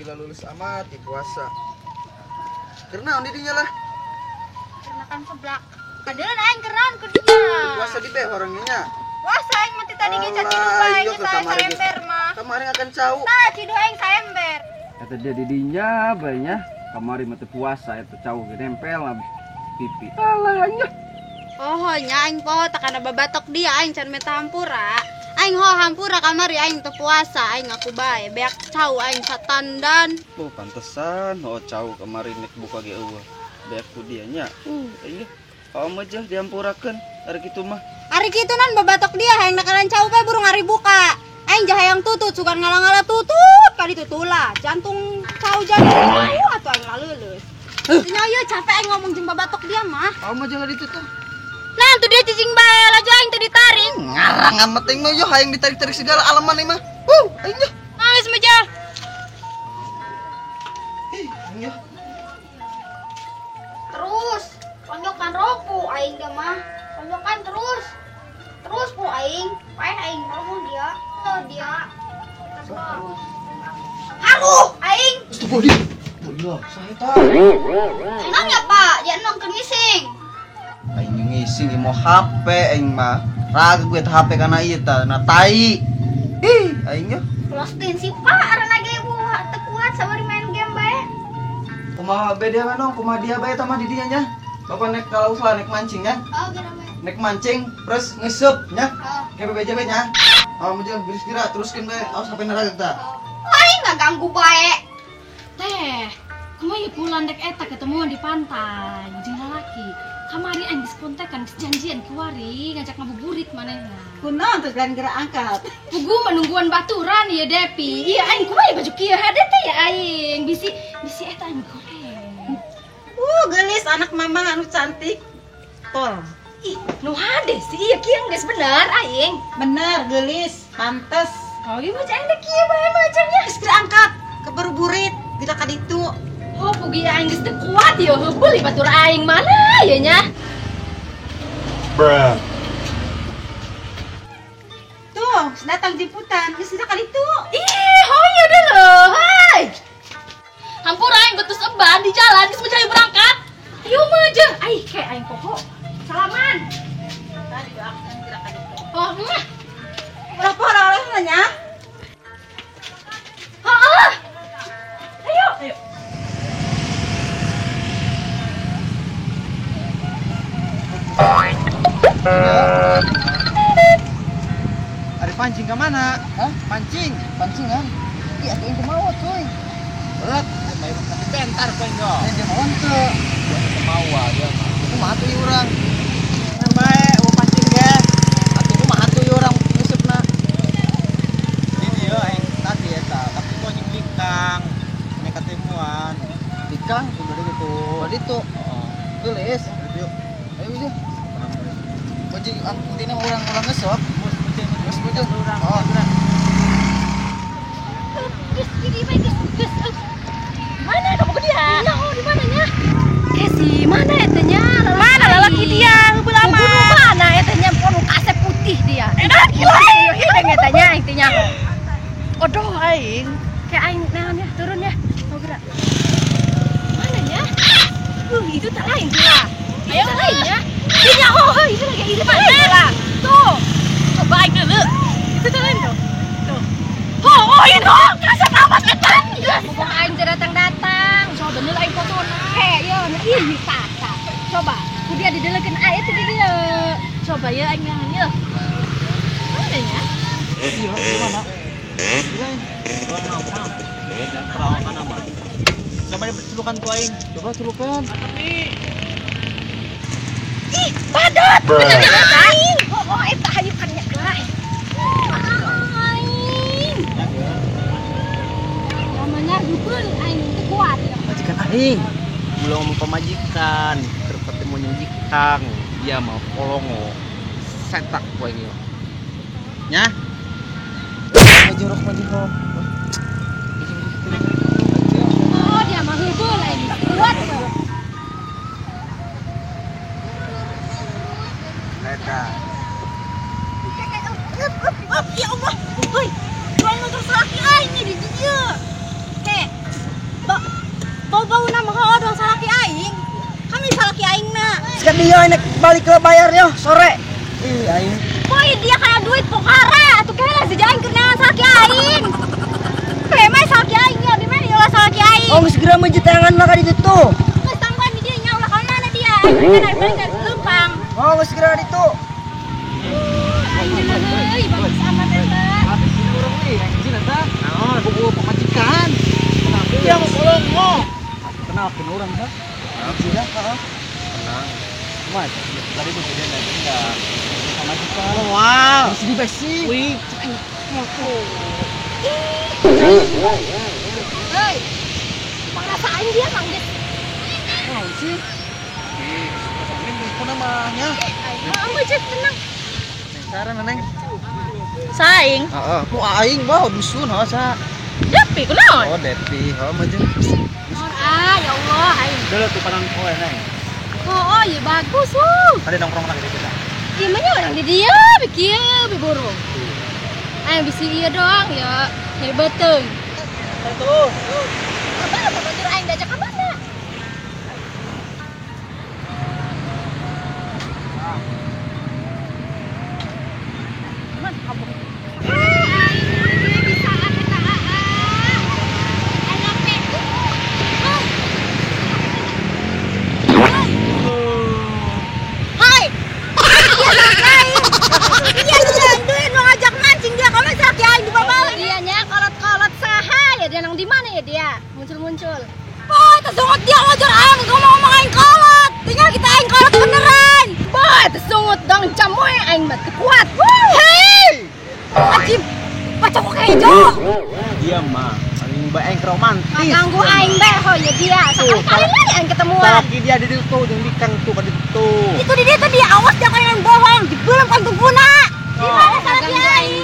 Lila lulus amat di puasa. Karena di dinya lah. Karena kan seblak. Kadeun aing keran ku dia. Puasa di beh orangnya nya. Puasa aing mah tadi ge caciduh bae geus saember mah. Kamari akan cau. Tah ciduh aing saember. Eta dia di dinya bae nya. Kamari mah teu puasa eta cau ge nempel lah pipi. Alah nya. Oh nya aing poho tak kana babatok dia aing can menta hampura. Aing ho hampura kamari aing teu puasa aing ngaku bae beak cau aing satandan. Oh pantesan ho cau kamari nek buka ge eueuh. Beak ku dia nya. Aing oh mah dihampurakeun ari kitu mah. Ari kitu nan babatok dia hayang nakalan cau bae burung ari buka. Aing jahayang tutut sugan ngala-ngala tutut ka ditu tulah. Jantung cau jantung atuh aing laleuleus. Nya ieu capek aing ngomong jeung babatok dia mah. Oh mah jangan ditutup. Nah, tuh dia cicing bae laju aing teu ditarik. Ngarang amat aing mah yo hayang ditarik-tarik segala alaman aing mah. Aing yo. Geus mah jah. Ih, aing yo. Terus tonjokan ropu aing dia mah. Tonjokan terus. Terus pu aing, paeh aing ngomong dia. Oh, dia. Terus. Haruh aing. Astagfirullah. Allah, saya tahu. Enang ya, Pak? Dia enang keur ngising. Aing ngising mau HP aing mah. Raga gue HP kana ieu tah, na tai. Ih, aing nya. Lostin si Pak, arana ge ibu teu kuat sabar main game bae. Kumaha bae dia mah nong, kumaha dia bae tah mah di dinya nya. Bapak nek kalau ulah nek mancing nya. Oh, geura bae. Nek mancing terus ngeseup nya. Oh. Kayak bebeja bae nya. Oh, mujang geus kira teruskeun bae, awas sampai naraga tah. Aing ngaganggu bae. Teh, kumaha ieu pulang dek eta ketemuan di pantai jeung lalaki. Kamari aing geus kontekan geus janjian kiwari ngajak ngabuburit manehna. Kunaon terus lain gerak angkat. Pugu menungguan baturan ieu Depi. Iya aing kumaha baju kieu hade teh ya aing. Bisi bisi eta aing goreng. Geulis anak mama anu cantik. Tol. Ih, nu hade sih ieu kieu geus bener aing. Bener geulis, pantes. Oh, ieu mah aing teh kieu bae macamnya. Geus gerak angkat, keburu burit, gerak ka ditu. Oh, pugi aing geus teu kuat ieu, heubeul batur aing mana ieu nya? Bruh. Tuh, datang jemputan, geus ka ditu. Ih, hoyo dulu, hai. Hampura aing betus eban di jalan geus mencari berangkat. Ayo mah jeung, ai ke aing poho. Salaman. Tadi doakeun gerak ka ditu. Oh, mah. Ulah poho oleh nya. Heeh. Ayo, ayo. Ada pancing ke mana? Hah? Pancing? Pancingan? Iya, tuh yang kemauan cuy. Berat. Tapi bentar kau ini. Yang kemauan tuh. Kemauan dia mah. Aku mah tuh orang. Baik, mau pancing ya. Atuh aku mah tuh orang ngisupna. Ini dia yang tadi ya, tapi kau jeung likang. Nek ketemuan. Likang? Udah gitu. Udah itu. Heeh. Tulis. Yuk. Ayo aja. Kunci intinya orang-orang ngesop. Terus kunci orang. Oh. Geus gini mah geus geus. Mana kamu ke dia? Iya, oh di mananya? Kesi, mana eta nya? Mana lalaki dia? Heubeul amat. Mana eta nya? Ponu kasep putih dia. Edan gila hideng eta nya intinya. Odoh aing. Kayak aing naon ya, turun ya. Mau gerak. Mana nya? Itu tak lain dia. Ayo lain ya. Iya, oh, itu lagi itu mana? Tuh. Coba aing dulu. Itu tak lain tuh. Tuh. Oh, oh ini oh, kasat amat eta. Mumpung aing teu datang-datang. Coba bener aing foto kayak ya, ih tah tah. Coba, ku dia didelekeun aya teh di dieu. Coba ya aing ngan ye. Mana nya? Iya, mana? Coba dipercelukan ku aing. Coba celukan. Ih, badut. Bener aing. Oh, eta hayu kan nya lah. Aing. Namanya heubeul aing teu kuat. Majikan aing. Belum ngomong pemajikan, ketemu jeung jikang, dia mau kolongo. Setak ku aing ieu. Nya. Maju rok maju rok. Oh, dia mah heubeul aing kuat. Eta. Ya Allah. Hoi, lain motor laki aing di dieu. Teh, dia nek balik ke bayar yo sore. Ih aing. Boy dia kana duit pokara atuh kela si aing keur naon salaki aing. Memang salaki aing ya, di mana ulah salaki aing. Oh segera meujeuh tangan lah ka ditu tuh. Geus tangguhan di dieu nya ulah ka mana dia. Aing kan balik dari leumpang. Oh geus segera ditu. Aing mah heuy bagus amat eta. Habis ini urang euy, anjing eta. Naon buku pamajikan. Dia mau kolongo. Kenalkeun urang tah. Sudah, heeh. Tenang. Cuma tadi tuh dia nanya enggak pamajikan. Wah, di besi. Wih, hei, perasaan dia Kang Jet. Naon sih? Ih, ini ku namanya. Ayo, Jet, tenang. Neng saran neng. Saing. Heeh, ku aing mah dusun heuh sa. Depi kunaon? Oh, Depi, heuh mah jeung. Ah, ya Allah, aing. Dulu tuh panang poe neng. Oh, iya bagus, wuh. Tadi nongkrong lagi di kita. Gimana orang di dia, bikieu, biburung. Aing bisi ieu doang ya, nyeri beuteung. Terus. Kabar apa batur aing diajak ka mana? Man, kabur. Muncul-muncul. Boy, tersungut dia ngojor aing ngomong-ngomong aing kolot. Tinggal kita aing kolot beneran. Boy, tersungut dong jamu aing mah teu kuat. Hei! Anjing, pacok kejo. Dia mah aing bae aing romantis. Ganggu aing bae ho ya dia. Sekali-kali lagi aing ketemuan. Salaki dia di ditu jeung bikang tuh ka ditu. Itu di ditu dia awas dia kayak bohong, dibelum kan guna. Di mana salaki aing?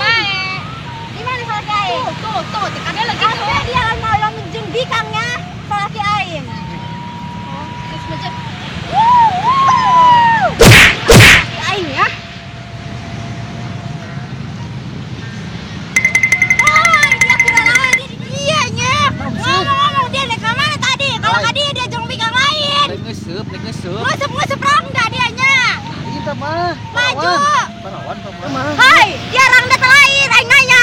Di mana salaki aing? Tuh, tuh, tuh, ada lagi tuh. Dia kan mau jeung bikangnya salaki aing. Oh, terus macam. Aing ya. Woi, dia kurang lagi dia nya. Ngomong-ngomong dia naik ke mana tadi? Kalau tadi dia jeung bikang lain. Naik ngeseup, naik ngeseup. Ngeseup-ngeseup rangda dia nya. Kita mah. Maju. Parawan mah. Hai, dia rangda lain, aing nanya.